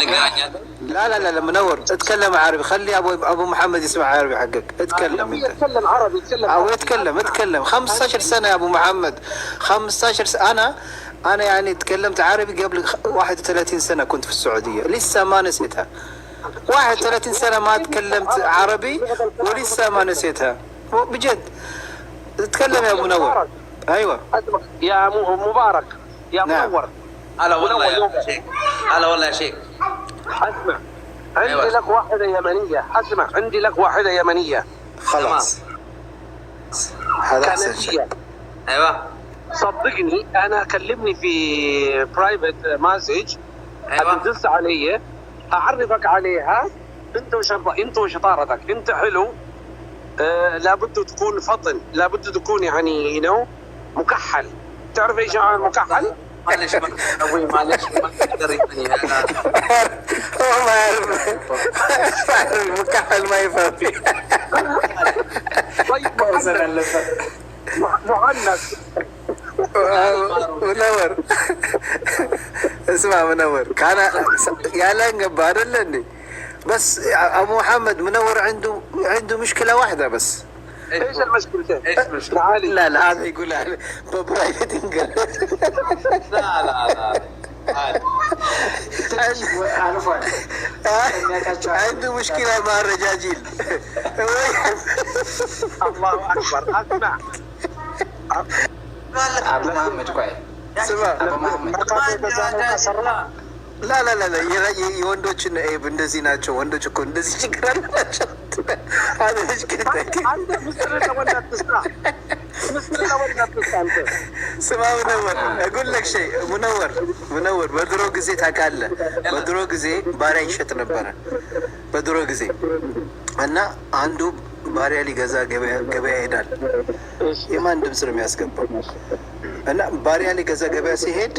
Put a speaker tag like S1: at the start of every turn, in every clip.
S1: እንገናኛለን።
S2: لا لا لا لا، منور، اتكلم عربي، خلي ابو محمد يسمع عربي حقك. اتكلم انت.
S3: يتكلم عربي، يتكلم
S2: او
S3: عربي.
S2: اتكلم اتكلم. 15 سنة يا ابو محمد، 15 سنة. انا يعني تكلمت عربي قبل 31 سنة، كنت في السعودية، لسه ما نسيتها. 31 سنة ما تكلمت عربي ولسه ما نسيتها، بجد. تتكلم يا ابو منور، ايوه.
S3: أسمع يا مبارك يا
S2: نعم.
S3: منور.
S1: هلا والله يا
S3: منور.
S1: شيخ، هلا والله يا شيخ.
S3: اسمع، عندي
S1: أيوة.
S3: لك واحدة يمنية، اسمع، عندي لك واحدة يمنية.
S2: خلاص، هذا احسن شيء.
S3: كندية.
S1: ايوه.
S3: صدقني، انا كلمني في private message. تدس علي، اعرفك عليها. انت وشطارتك، انت حلو، لابد تكون فطن، لابد تكون يعني مكحل. تعرف ايش يعني مكحل؟
S1: معلش ابوي، معلش، ما اقدر يعني انا.
S2: هو ما يعرف المكحل، ما يفهم فيه.
S3: طيب، معنس، معنس.
S2: منور، اسمع منور، كان يا ገባ አይደለ እንዴ? بس ابو محمد، منور عنده مشكله واحده بس.
S3: ايش المشكلتين؟
S1: ايش المشكلة؟
S3: تعالي.
S2: لا لا، هذا يقول ب private.
S1: لا لا لا، عادي.
S4: አልፏል።
S2: عنده مشكله مع الرجاجيل.
S3: الله اكبر، اسمع.
S4: አቡ መሐመድ፣ ቆይ።
S2: ስማ።
S4: አቡ መሐመድ።
S2: لا لا لا لا፣ የወንዶችን عيب እንደዚህ ናቸው። ወንዶች እኮ እንደዚህ ችግር አለባቸው።
S3: አንተ ምስጢር ለወንድ አትስጣ፣ ምስጢር ለወንድ አትስጣ አንተ።
S2: ስማ منور፣ أقول لك شيء منور፣ منور፣ በድሮ ጊዜ ታውቃለህ፣ በድሮ ጊዜ ባሪያ ይሸጥ ነበረ። በድሮ ጊዜ እና አንዱ ባሪያ ሊገዛ ገበያ ይሄዳል። የማን ድምፅ ነው የሚያስገባው? እና ባሪያ ሊገዛ ገበያ ሲሄድ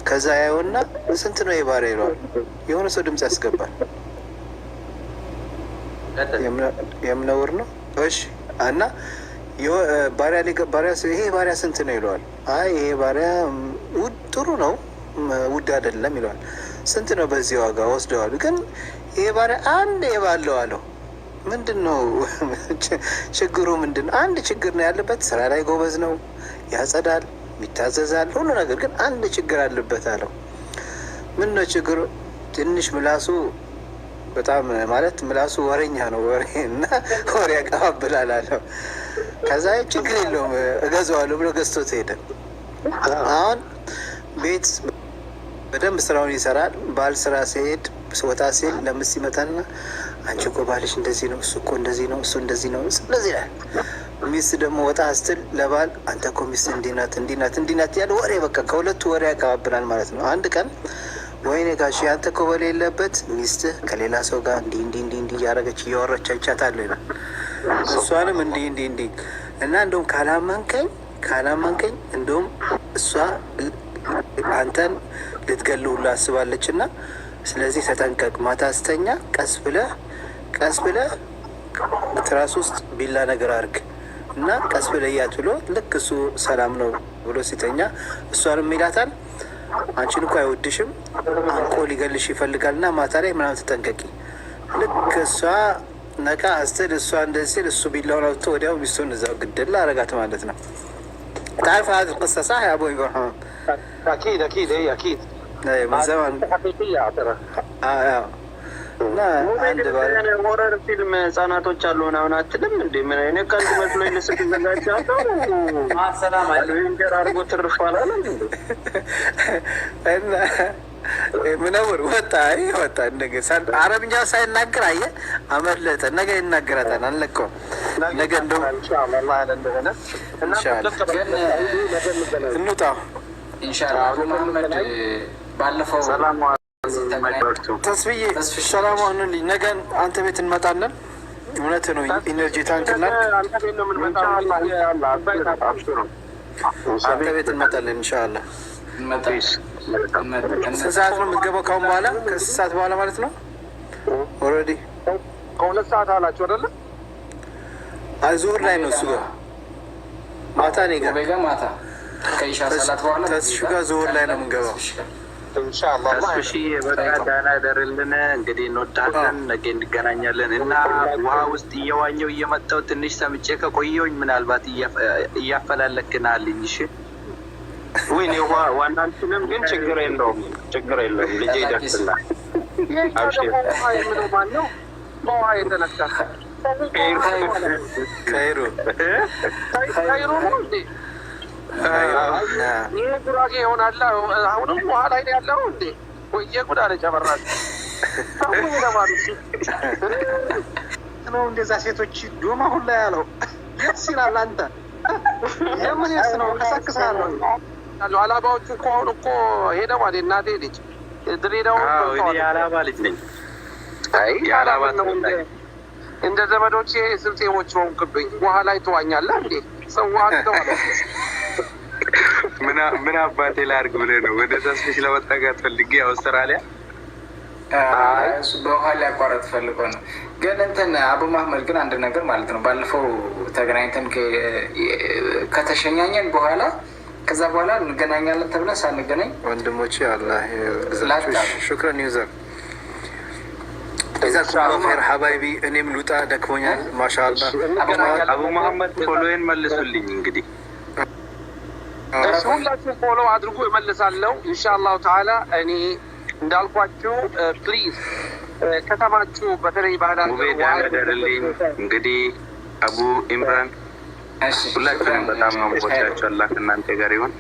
S2: ከዛ ያየውና ስንት ነው የባሪያ ይለዋል። የሆነ ሰው ድምፅ ያስገባል። የምነውር ነው። እሺ፣ እና ባሪያ ይሄ ባሪያ ስንት ነው ይለዋል። አይ፣ ይሄ ባሪያ ውድ ጥሩ ነው፣ ውድ አይደለም ይለዋል። ስንት ነው? በዚህ ዋጋ ወስደዋል። ግን ይሄ ባሪያ አንድ عيب አለው አለው። ምንድን ነው ችግሩ? ምንድን ነው? አንድ ችግር ነው ያለበት። ስራ ላይ ጎበዝ ነው፣ ያጸዳል፣ ይታዘዛል፣ ሁሉ ነገር፣ ግን አንድ ችግር አለበት አለው። ምን ነው ችግሩ? ትንሽ ምላሱ በጣም፣ ማለት ምላሱ ወሬኛ ነው፣ ወሬ እና ወሬ ያቀባብላል አለው። ከዛ ችግር የለውም እገዛዋለሁ ብሎ ገዝቶት ሄደ። አሁን ቤት በደንብ ስራውን ይሰራል። ባል ስራ ሲሄድ፣ ወጣ ሲል ለምስት ይመጣና አንቺ እኮ ባልሽ እንደዚህ ነው፣ እሱ እኮ እንደዚህ ነው፣ እሱ እንደዚህ ነው፣ እንደዚህ ይላል። ሚስት ደግሞ ወጣ ስትል ለባል አንተ እኮ ሚስት እንዲህ ናት፣ እንዲህ ናት፣ እንዲህ ናት ያለ ወሬ፣ በቃ ከሁለቱ ወሬ ያቀባብላል ማለት ነው። አንድ ቀን ወይኔ ጋሽ፣ አንተ እኮ በሌለበት ሚስትህ ከሌላ ሰው ጋር እንዲህ እንዲህ እንዲህ እንዲህ እያደረገች እያወራች አይቻታለሁ ይላል። እሷንም እንዲህ እንዲህ እንዲህ እና እንደውም ካላመንከኝ ካላመንከኝ እንደውም እሷ አንተን ልትገል ሁሉ አስባለች እና ስለዚህ ተጠንቀቅ። ማታ ስተኛ ቀስ ብለህ ቀስ ብለህ ትራስ ውስጥ ቢላ ነገር አድርግ እና ቀስ ብለህ እያት ብሎ ልክ እሱ ሰላም ነው ብሎ ሲተኛ እሷንም ይላታል፣ አንቺን እኮ አይወድሽም፣ አንቆ ሊገልሽ ይፈልጋል እና ማታ ላይ ምናምን ተጠንቀቂ። ልክ እሷ ነቃ ስትል፣ እሷ እንደዚህ ሲል፣ እሱ ቢላውን አውጥቶ ወዲያው ሚስቱን እዛው ግድል አረጋት ማለት ነው። تعرف هذه القصة صح يا أبو إبراهيم؟
S3: اكيد اكيد، اي اكيد.
S2: أي من زمان.
S3: حقيقيه ترى.
S2: آه. እና አንድ ባለ
S5: Horror ፊልም ህጻናቶች አሉ ምናምን አትልም እንዴ? ምን እኔ ቀልድ መስሎኝ ልስቅ ዘጋጃለሁ።
S1: ሰላም።
S5: Adventure አድርጎ ትርፍ አላለም እንዴ?
S2: እና ምነውር ወጣ፣ አይ ወጣ። ነገ አረብኛ ሳይናገር አየህ አመለጠ። ነገ ይናገራታል። አንለቀውም። ነገ እንደው
S5: ኢንሻአላህ አለ እንደሆነ።
S2: ኢንሻአላህ
S4: ግን
S2: እንውጣ።
S4: ኢንሻአላህ አቡ መሐመድ ባለፈው
S5: ሰላም።
S2: ተስፍዬ፣ ሰላም ሁኑልኝ። ነገ አንተ ቤት እንመጣለን። እውነት ነው። Energy tank እና
S3: አንተ ቤት ነው የምንመጣው።
S2: አንተ ቤት እንመጣለን ኢንሻአላህ።
S4: እንመጣለን።
S2: ስንት ሰዓት ነው የምትገባው? ካሁን በኋላ ከስንት ሰዓት በኋላ ማለት ነው? Already
S3: ከ2 ሰዓት አላችሁ አይደለ?
S2: ዙሁር ላይ ነው እሱ ጋር፣ ማታ እኔ ጋር።
S4: ውቤ ጋር ማታ ከኢሻ ሰላት በኋላ።
S2: ተስሹ ጋር ዙሁር ላይ ነው የምንገባው።
S4: ተስፍሽ ጋር።
S3: ኢንሻአላህ። አላህ
S5: ተስፍሽዬ በቃ ደህና እደርልን። እንግዲህ እንወዳለን፣ ነገ እንገናኛለን እና ውሃ ውስጥ እየዋኘው እየመጣው ትንሽ ሰምጬ ከቆየሁኝ ምናልባት እያፈላለክናልኝ። እሺ።
S3: ውይ፣
S5: እኔ ውሃ ዋና አልችልም፣ ግን ችግር የለውም፣ ችግር የለውም። ልጄ ይደርስላል።
S3: የኛ
S5: አብሽር።
S3: ደግሞ ውሃ የምለው ማን ነው? በውሃ የተነካ
S2: ከይሩ።
S3: ካይሮ ነው እንዴ? ይህ ጉራጌ ይሆናል። አሁንም ውሃ ላይ ነው ያለው እንዴ? ወየ ጉድ አለ ጨበራሽ። አሁን የተባሉ
S6: ነው እንደዛ ሴቶች ዶማ ሁላ ያለው yes ይላል። አንተ የምን yes ነው? ቀሰቅሳለሁ።
S3: አሉ አላባዎቹ እኮ አሁን እኮ ሄደዋል። የእናቴ ልጅ ድሬዳዋን
S5: አዎ፣ እኔ
S3: በልተዋል።
S5: የአላባ ልጅ ነኝ።
S3: አይ
S5: የአላባ
S3: አላባ ነው እንደ
S5: ተወላጅ።
S3: እንደ ዘመዶቼ ስልጤዎች ሆንክብኝ። ውሃ ላይ ትዋኛለህ እንዴ? ሰው ውሃ ትተዋል።
S5: ምን አባቴ ላድርግ ብለህ ነው? ወደ ተስፍሽ ለመጠጋት ፈልጌ አውስትራሊያ።
S4: እሱ በውሃ ሊያቋረጥ ፈልጎ ነው። ግን እንትን አቡ መሀመድ ግን አንድ ነገር ማለት ነው። ባለፈው ተገናኝተን ከተሸኛኘን በኋላ ከዛ በኋላ እንገናኛለን ተብለን ሳንገናኝ
S2: ወንድሞቼ አላህ ይግዛችሁ።
S4: ላጣ።
S2: شكرا user፣ جزاكم الله خير حبايبي። እኔም ልውጣ ደክሞኛል። ማሻአላህ።
S5: አቡ መሐመድ follow ዬን መልሱልኝ እንግዲህ።
S3: እሺ ሁላችሁም follow አድርጉ፣ እመልሳለሁ ኢንሻአላሁ ተዓላ። እኔ እንዳልኳችሁ please ከተማችሁ በተለይ ባህላዊ
S5: ሙቤ ደህና እደርልኝ። እንግዲህ አቡ ኢምራን
S4: እሺ፣
S5: ሁላችሁንም በጣም ነው የምወዳችሁ። አላህ ከእናንተ ጋር ይሁን።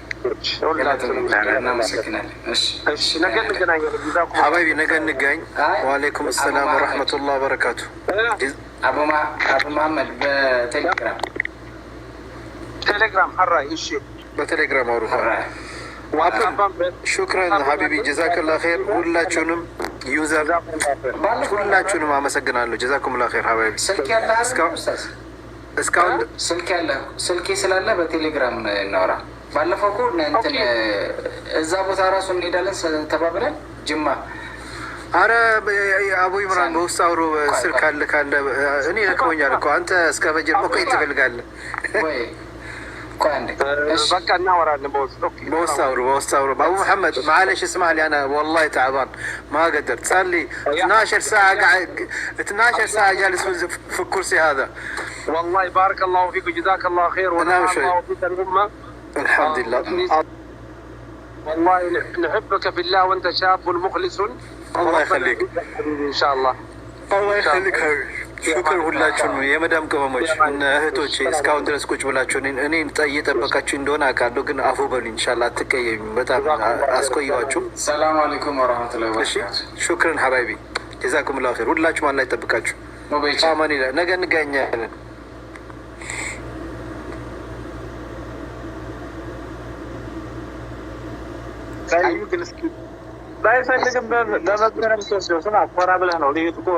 S3: ሁላችሁንም
S4: እናመሰግናለን። እሺ፣
S3: እሺ፣ ነገ እንገናኛለን። جزاكم
S2: حبايبي ነገ እንገናኝ።
S4: አይ፣
S2: وعليكم السلام
S4: አቡ መሐመድ።
S2: ورحمة الله وبركاته።
S4: አቡ መሐመድ በቴሌግራም።
S3: ቴሌግራም ሐራይ። እሺ።
S2: በቴሌግራም አውሩ።
S4: ሐራይ።
S3: ዋትስአፕ።
S2: شكرا حبيبي፣ جزاك الله خير። ሁላችሁንም user
S4: ባለፈው
S2: ሁላችሁንም አመሰግናለሁ። جزاكم الله خير حبايبي።
S4: ስልክ ያለህ አይደል ኡስታዝ?
S2: እስካሁን
S4: ስልክ ያለ ስልኬ ስላለ በቴሌግራም እናወራ። ባለፈው እኮ እንትን እዛ ቦታ ራሱ እንሄዳለን ተባብለን ጅማ።
S2: አረ አቡ ኢምራን በውስጥ አውሩ። ስልክ ካለ እኔ ደክሞኛል እኮ፣ አንተ እስከ ፈጅር መቆየት ትፈልጋለህ።
S4: ወይ ቆይ አንዴ። እሺ።
S3: በቃ እናወራለን በውስጥ። Okay።
S2: በውስጥ አውሩ፣ በውስጥ አውሩ። አቡ መሐመድ معلش اسمح لي، انا والله تعبان ما قدرت، صار لي 12 ساعة قاعد، 12 ساعة جالس في الكرسي هذا.
S3: والله بارك الله فيك وجزاك الله خير
S2: نعم
S3: ونفع
S2: شوي.
S3: الله فيك الأمة.
S2: الحمد لله.
S3: والله نحبك في الله وأنت شاب مخلص.
S2: الله يخليك.
S3: حبيبي إن شاء الله.
S2: الله يخليك حبيبي، شكرا ሁላችሁንም የመዳም ቅመሞች እነ እህቶቼ እስካሁን ድረስ ቁጭ ብላችሁ እኔን እየጠበቃችሁ እንደሆነ አውቃለሁ፣ ግን አፉ በሉኝ። ኢንሻላህ አትቀየኙ። በጣም አስቆየኋችሁ።
S4: ሰላም አለይኩም ወረህመቱላሂ
S2: እሺ።
S4: ወበረካቱ።
S2: شكرا حبايبي፣ جزاكم الله خير። ሁላችሁም አላህ ይጠብቃችሁ።
S4: ሙቤ።
S2: አማን ይላል። ነገ እንገናኛለን።
S6: ግን እስኪ
S5: ባይፈልግም በመገረም ትወስደው። ስማ ኮራ ብለህ ነው ልዩ እኮ።